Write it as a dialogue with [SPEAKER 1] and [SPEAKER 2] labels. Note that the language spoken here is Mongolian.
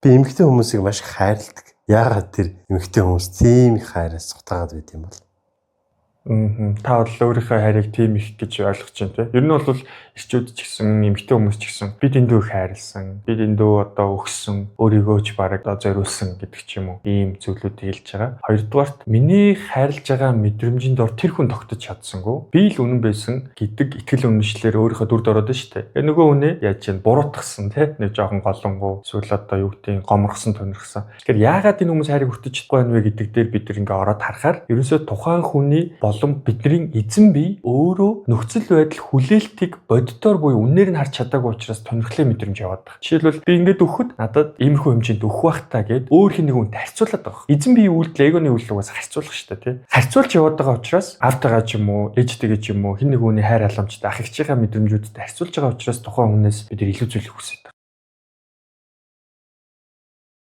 [SPEAKER 1] Би эмэгтэй хүмүүсийг маш их хайрладаг. Яагаад тэр эмэгтэй хүмүүс тийм их хайраас сутгаад байд юм бол?
[SPEAKER 2] Та бол өөрийнхөө хайрыг тийм их гэж ойлгож байна те. Ер нь бол эрчүүд ч гэсэн, эмэгтэй хүмүүс ч гэсэн би дэндүү их хайрлсан, би дэндүү одоо өгсөн, өөрийгөө ч бараг одоо зориулсан гэдэг ч юм уу. Ийм зүйлүүдийг хэлж байгаа. Хоёрдугаарт, миний хайрлаж байгаа мэдрэмжийн дор тэр хүн тогтож чадсангүй. Би л үнэн байсан гэдэг итгэл үнэмшлээр өөрийнхөө дүрд ороод байна шүү дээ. Нөгөө хүнээ яаж чинь буруутгасан те. Нэг жоохон голонгоо эсвэл одоо юу гэдгийг гоморхсон, тонирхсан. Тэгэхээр яагаад энэ хүмүүс хайрыг хүртэж чадахгүй байна вэ гэдэг дээр бид нар ингээ ороод харахаар ерөөсөө тухайн хүний болон бидний эзэн бие өөрөө нөхцөл байдал хүлээлтийг боддоор буюу үннээр нь харж чадаагүй учраас тонирхлын мэдрэмж яваад байгаа. Жишээлбэл, би ингээд өгөхөд надад иймэрхүү хэмжээнд өгөх байх та гэд өөр хин нэг хүнтэй харьцуулаад байгаа. Эзэн биеийн үйлдэл эгоны үйлдэл угаасаа харьцуулах шүү дээ, тий. Харьцуулж яваад байгаа учраас аавтайгаа ч юм уу, ээжтэйгээ ч юм уу, хин нэг хүний хайр халамжтай, ах эгчийнхээ мэдрэмжүүдтэй харьцуулж байгаа учраас тухайн хүнээс бид нар илүү зүйлийг хүсэж байгаа.